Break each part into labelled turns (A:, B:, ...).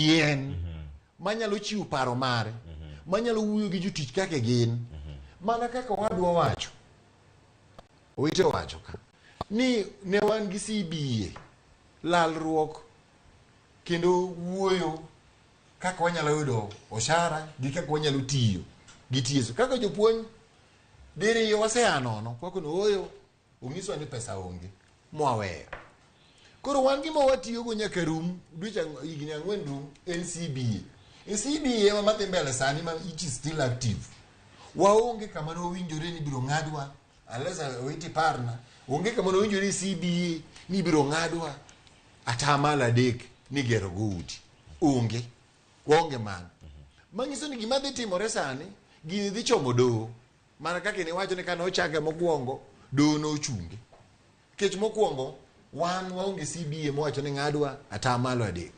A: kien manyalo chiwo paro mare, manyalo wuoyo gi jotich kaka gin. Mana kaka owadwa wacho, owete owacho ka ni ne wan gi CBA, lalruok kendo wuoyo kaka wanyalo yudo oshara gi kaka wanyalo tiyo gi TSO. Kaka jopuonj diriyo wasea nono kwakono ooyo onyiswa ni pesa onge mwaweyo. Koro wan gima watiyogo nyaka rum dweche higni 4 rum en CBA. E CBA ema madhi mbele sani ma it is still active. Waonge kama nowinjore ni ibiro ng'adwa unless owiti parna. Onge kama nowinjore ni CBA ni ibiro ng'adwa 3% ni gero go udi. Onge. Waonge mano. Manyiso ni gima dhi timore sani, gini dhi chomo doho. Mana kaka niwacho ni kane ochake mokwongo, doho nochunge. Nikech mokwongo, wan waonge CBA mowacho ni ng'adwa 3%.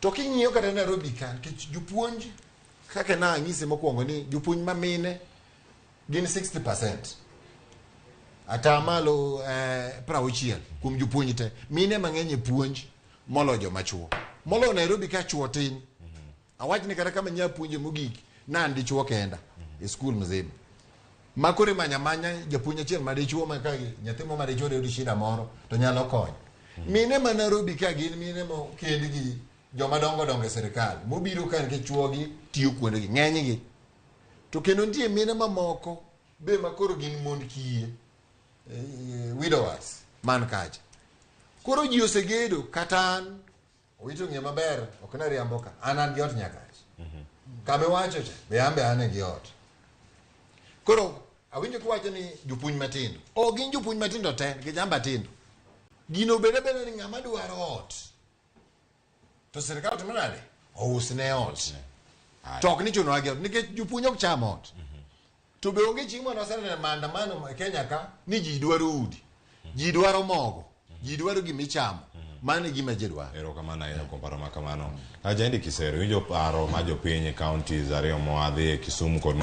A: To king'iyo kata Nairobi ka, nikech jopuonj, kaka nanyise mokwongo ni jopuonj ma mine gin 60%. 60% kuom jopuonj te. Mine mang'eny e puonj moloyo joma chuo. Moloyo Nairobi ka chuo tin. Awach ni kata kama nya puonje mogik, ne an dichuo kenda e skul mzima. Ma koro imanya manya japuonj achiel ma dichuo ma ka nyathi moro ma dichuo diyud shida moro to nyalo konyo. Mine ma Nairobi ka gin mine mokend gi joma dongo dongo e sirikal mobiro ka nikech chuogi tiyo kuondegi ng'enygi. To kendo nitie mine mamoko be ma koro gin mond kiye, widowers man kacha. Koro ji osegedo kata an Owito ng'e maber, ok ne riambo ka. An an gi ot Nyakach. Kama iwacho cha, be an be an gi ot. Koro awinjo kiwacho ni jopuonj matindo. Ok gin jopuonj matindo te, nikech an be atindo. Gino obed abeda ni ng'ama dwaro ot. To sirikal otimo nade? Ousne ot. To ok ni chunowa gi ot, nikech jopuonj ok cham ot. To be onge chieng' mane waseneno maandamano e Kenya ka ni ji dwaro udi, ji dwaro mogo, ji dwaro gima ichamo. Mano e gima ji dwaro.
B: Erokamano ahinya kuom paro ma kamano. Jaindi Kisero, iwinjo paro ma jopiny e counties ariyo moa dhi e Kisumu kod